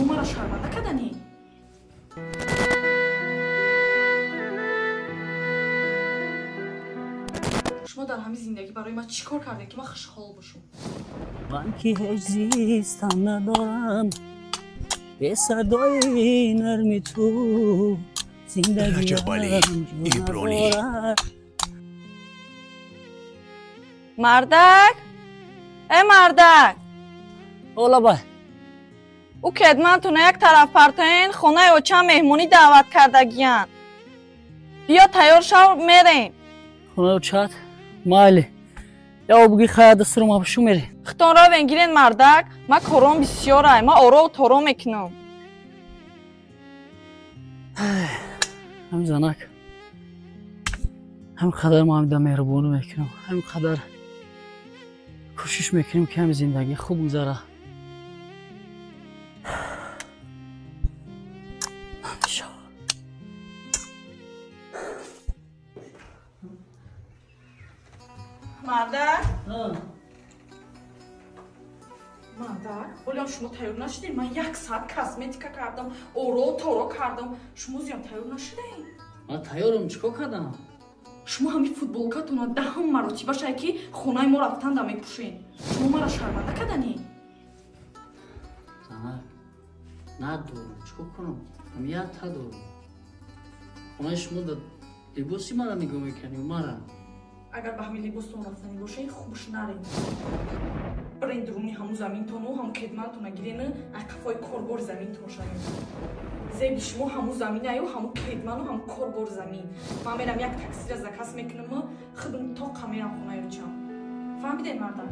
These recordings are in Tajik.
Шумо маро шарманда кардани? Шумо дар ҳамин зиндагӣ барои ман чӣ кор кардед, ки ман хушҳол бошам? Ман ки ҳеҷ зистам надорам, бе садои нарми ту Раҷабалӣ Ибронӣ. Мардак, э мардак! Олабай. Ӯ кедмантона як тараф партоен, хонаи очам меҳмонӣ даъват кардагиянд. Биё тайёр шав, мерем. Хонаи очат? Майли. Я обуги хая дастурам абшу мерем. Хитон равен гирен мардак, ман кором бисёрай, ман орову торо мекунам. Ҳамин занак, ҳамин қадар мо ҳамида меҳрубонӣ мекунем, ҳамин қадар кӯшиш мекунем, ки ҳамин зиндагӣ хуб гузара. Мардак? Мардак, ҳолиам шумо тайёр нашудед? Ман як соат косметика кардам, оро торо кардам. Шумо зиём тайёр нашудед? Ман тайёрам, чӣ кор кардам? Шумо ҳамин футболкатонро даҳам маротиба шай, ки хонаи мо рафтанда мепӯшед. Шумо маро шарманда кардани? Занак, надорам, чӣ кор кунам? Ҳам якта дорам. Хонаи шумо да либоси мара нигоҳ мекунӣ, мара. Агар ба ҳамин либостон рафтанӣ бошед, хубш наред. Бирен дуруни ҳамун заминтону ҳамун кедмантона гирену ай қафои корбори заминтон шавед. Зеби шумо ҳамун заминаю, ҳамун кедману ҳамун корбори замин. Ман мерам як таксира заказ мекунаму худум тоқа мерам хонаи очам. Фаҳмидед, мардам?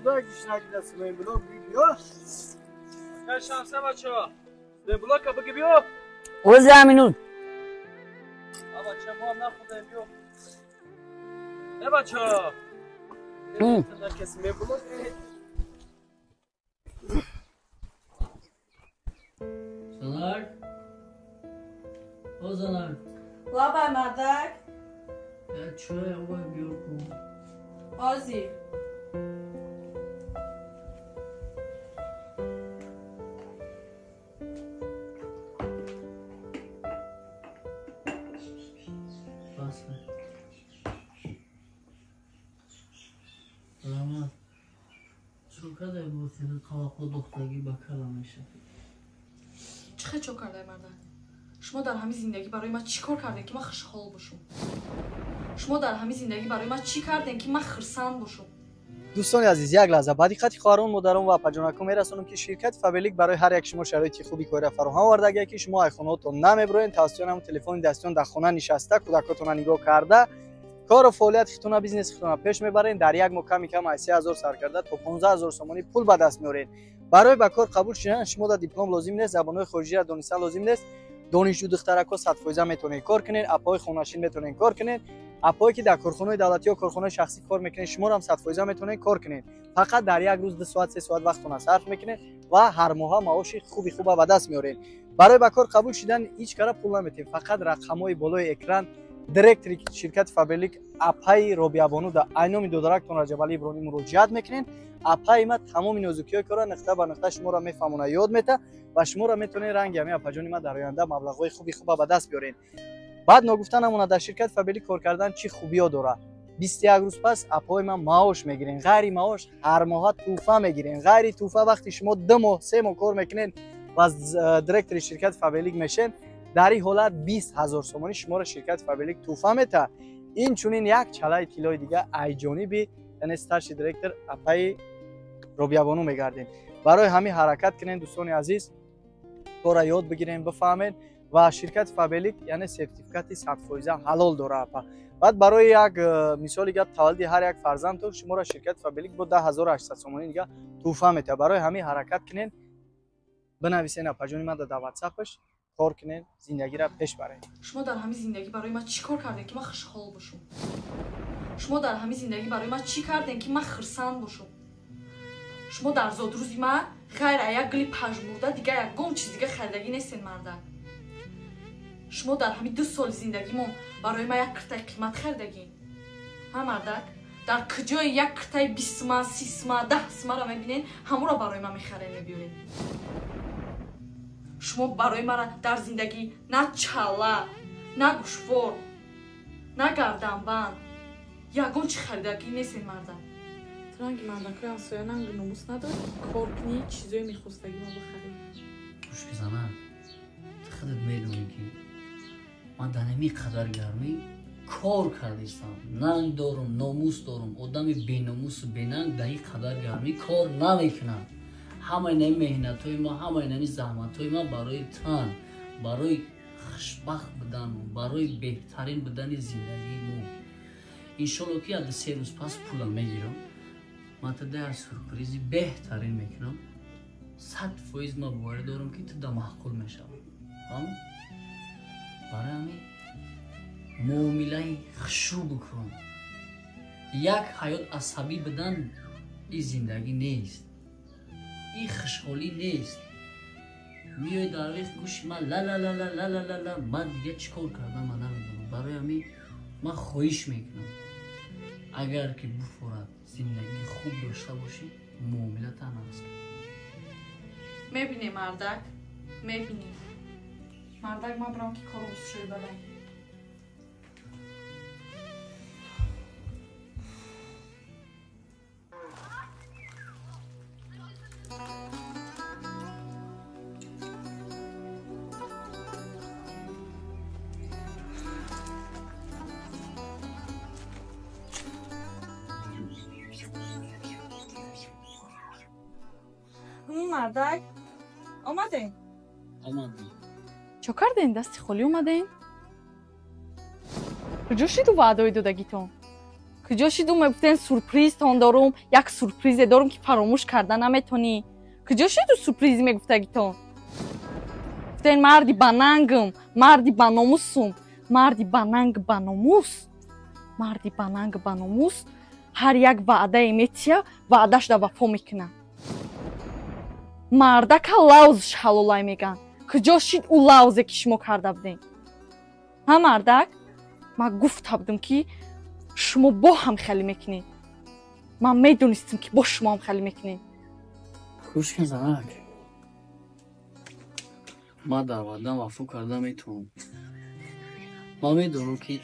Burada gişnakida Süleyman büyüyor. Gel şansa baça. Süleyman kapı gibi yok. O zaminun. Baça muam ne kudayım yok. Ne baça? Zanar. O zanar. Лабай, мардак. Я чой авай биёрку. Ози. Рамат, чӯ кадай бо таваққӯ духтагӣ ба кала мешавад? Чӣ хел чо кардай, мардак? Шумо дар ҳамин зиндагӣ барои ман чӣ кор кардем, ки ман хушҳол бошам? Шумо дар ҳамин зиндагӣ барои ман чӣ кардем, ки ман хурсанд бошам? Дӯстони азиз, як лаҳза ба диққати хоҳарон, модарон ва апаҷонакон мерасонам, ки ширкати Фаберлик барои ҳар як шумо шароити хуби кория фароҳам овардагия, ки шумо ай хонаҳотон намеброен, тавассути ҳамон телефони дастиён дар хона нишаста, кӯдакотонро нигоҳ карда, кору фаъолияти худтона, бизнеси худтона пеш мебарен. Дар як моҳ ками кам аз 3000 сар карда то 15000 сомонӣ пул ба даст меоред. Барои ба кор қабул шудан шумо дар диплом лозим нест, забонҳои хориҷиро донистан лозим нест. Донишҷӯ духтарако 100% метавонед кор кунед, апои хонашин метавонед кор кунед, апое ки дар корхонаи давлатӣ ё корхонаи шахсӣ кор мекунед, шуморо ҳам 100% метавонед кор кунед. Фақат дар як рӯз 2 соат 3 соат вақтона сарф мекунед ва ҳар моҳа маоши хуби хуба ба даст меоред. Барои ба кор қабул шудан ҳеҷ кара пул наметиҳед, фақат рақамҳои болои экран директори ширкати Фаберлик апаи Робиябону дар айноми додарактон Раҷабалӣ Иброҳим муроҷиат мекунед. Апаи ма тамоми нозукиҳои корро нуқта ба нуқта шуморо мефаҳмона, ёд мета ва шуморо метавонед ранги ҳамин апаҷони ма дар оянда маблағҳои хуби хуба ба даст биёред. Баъд ногуфта намонад, дар ширкати Фаберлик кор кардан чӣ хубиҳо дорад. 21 рӯз пас апои ман маош мегирен, ғайри маош ҳар моҳа тӯҳфа мегирен. Ғайри тӯҳфа вақти шумо 2 моҳ 3 моҳ кор мекунед ва директори ширкати Фаберлик мешед, дар ин ҳолат 20 000 сомонӣ шуморо ширкати Фаберлик тӯҳфа метаҳад. Инчунин як чалаи тиллои дига айҷониби, яъне старший директор апаи Робиябону мегардем. Барои ҳамин ҳаракат кунед, дӯстони азиз, корро ёд бигирем, бифаҳмед. Ва ширкати Фаберлик яъне сертификати 100% ҳалол дора апа. Баъд барои як мисоли гап таваллуди ҳар як фарзандтон шуморо ширкати Фаберлик бо 10800 сомонӣ дига тӯҳфа метиҳад. Барои ҳамин ҳаракат кунед, бинависен апаҷони ман дар ватсапаш, кор кунед, зиндагиро пеш баред. Шумо дар ҳамин зиндагӣ барои ман чӣ кор кардем, ки ман хушҳол бошам? Шумо дар ҳамин зиндагӣ барои ман чӣ кардем, ки ман хурсанд бошам? Шумо дар зодрӯзи ман ғайр аз як гули пажмурда дига ягон чиз дига харидагӣ нестен, мардак. Шумо дар ҳамин 2 соли зиндагимон барои ман як киртаи қимат харидагӣ. Ҳа мардак, дар куҷое як киртаи 20 сма, 30 сма, 10 смаро мебинен, ҳамонро барои ман мехарен, мебиёред. Шумо барои мара дар зиндагӣ на чала, на гӯшвор, на гарданбанд, ягон чӣ харидагӣ нестен, мардак. Ранги мардакои ҳамсоя нанги номус надорӣ, кор кунӣ, чизои мехостагӣ ма бихарӣ. Гӯш бизана, ту худат медонӣ, ки ман дар ҳамин қадар гармӣ кор кардистам. Нанг дорум, номус дорум. Одами беномусу бенанг дар ин қадар гармӣ кор намекунад. Ҳамаи нами меҳнатҳои ма, ҳамаи нами заҳматҳои ма барои тан, барои хушбахт будану, барои беҳтарин будани зиндагии мо. Иншолло ки як 3 рӯз пас пулам мегирам, ман ту дар сюрпризи беҳтарин мекунам. 100% ман боварӣ дорам, ки ту да маъқул мешавӣ. Барои ҳамин муомилаи хушрӯ бикун. Як ҳаёт асабӣ будан ин зиндагӣ нест, ин хушҳолӣ нест. Миёй дар вех гӯши ман ла-ла-ла-ла-ла-ла-ла, ман дига чӣ кор кардам ман намедонам. Барои ҳамин ман хоҳиш мекунам, агар ки буфорад зиндагии хуб дошта бошӣ, муомилата наваз кун. Мебинем, мардак, мебинем. Мардак, ман бирам ки кором шӯй бадай. Мардак, омадем? Омадем. Чо кардем? Дасти холӣ омадем? Куҷо шиду ваъдаҳои додагитон? Куҷо шиду мегуфтен сюрпризтон дорум, як сюрпризе дорум, ки фаромӯш карда наметонӣ? Куҷо шиду сюрпризи мегуфтагитон? Гуфтен марди банангам, марди баномусум, марди бананг баномус, марди бананг баномус ҳар як ваъдае метия, ваъдаш да вафо мекунад. Мардака лавзш ҳалолай меган. Куҷо шид ӯ лавзе, ки шумо карда будем? Ҳа мардак, ман гуфта будам, ки шумо бо ҳам хеле мекунед. Ман медонистам, ки бо шумо ҳам хеле мекунед. Гӯш кун, занак, ман дар ваъдам вафо карда метавонам. Ман медонам, ки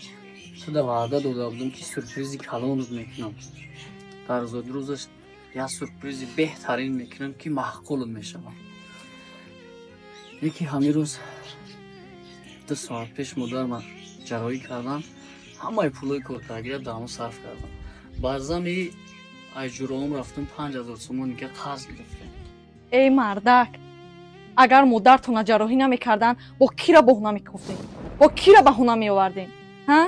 ту дар ваъда дода будам, ки сюрпризи калонат мекунам. Дар зодрӯзаш як сюрпризи беҳтарин мекунам, ки маъқулат мешавад. Яке ҳамин рӯз 2 соат пеш модарма ҷарроҳӣ кардам, ҳамаи пулҳои коркардагиро дар ҳамон сарф кардам. Баъзан аз ҷуроам рафтам 5000 сомон дига қарз гирифтам. Эй мардак, агар модартона ҷарроҳӣ намекарданд, бо кира баҳона мекуфтем? Бо кира баҳона меовардем? Ҳа?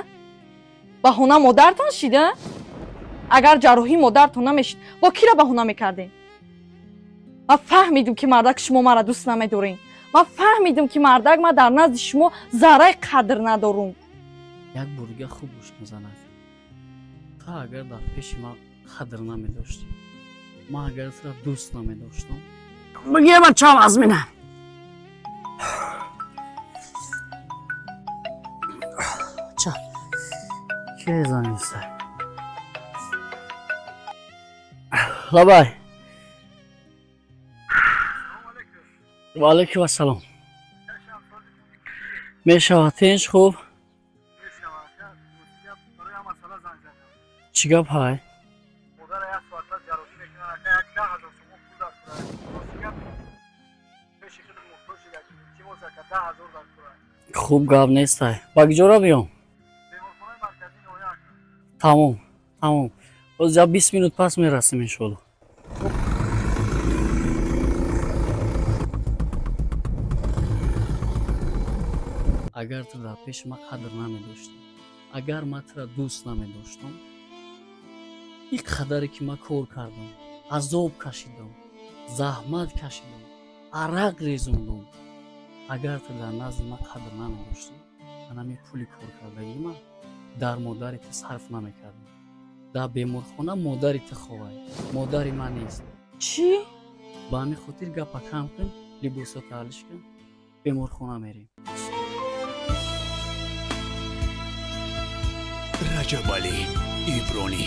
Баҳона модартон шида? Агар ҷарроҳӣ модартон намешид, бо кира баҳона мекардем? Ман фаҳмидум, ки мардак шумо маро дӯст намедорем. Ман фаҳмидум, ки мардак ман дар назди шумо зарраи қадр надорум. Як бор дига хуб гӯш кун, занак. Ту агар дар пеши ман қадр намедоштӣ, ман агар туро дӯст намедоштам, бигир ман чам аз мина. Ча ки заниста? Лабай. Ва алайкум ассалом. Мешавад, тинч, хуб? Чӣ гап ҳай? Хуб гап нестай. Ба куҷора биём? Тамом, тамом. Боз я 20 минут пас мерасем, иншоалло. Агар ту дар пеши ман қадр намедоштӣ, агар ман тура дӯст намедоштам, ин қадаре ки ман кор кардам, азоб кашидам, заҳмат кашидам, арақ резондам, агар ту дар назди ман қадр намедоштӣ, ман ҳамин пули коркардагии ман дар модари ту сарф намекардам. Дар беморхона модари ту ховай, модари ман нест. Чӣ? Ба ҳамин хотир гапа кам кун, либосото алиш кун, беморхона мерем. Раҷабалӣ Ибронӣ.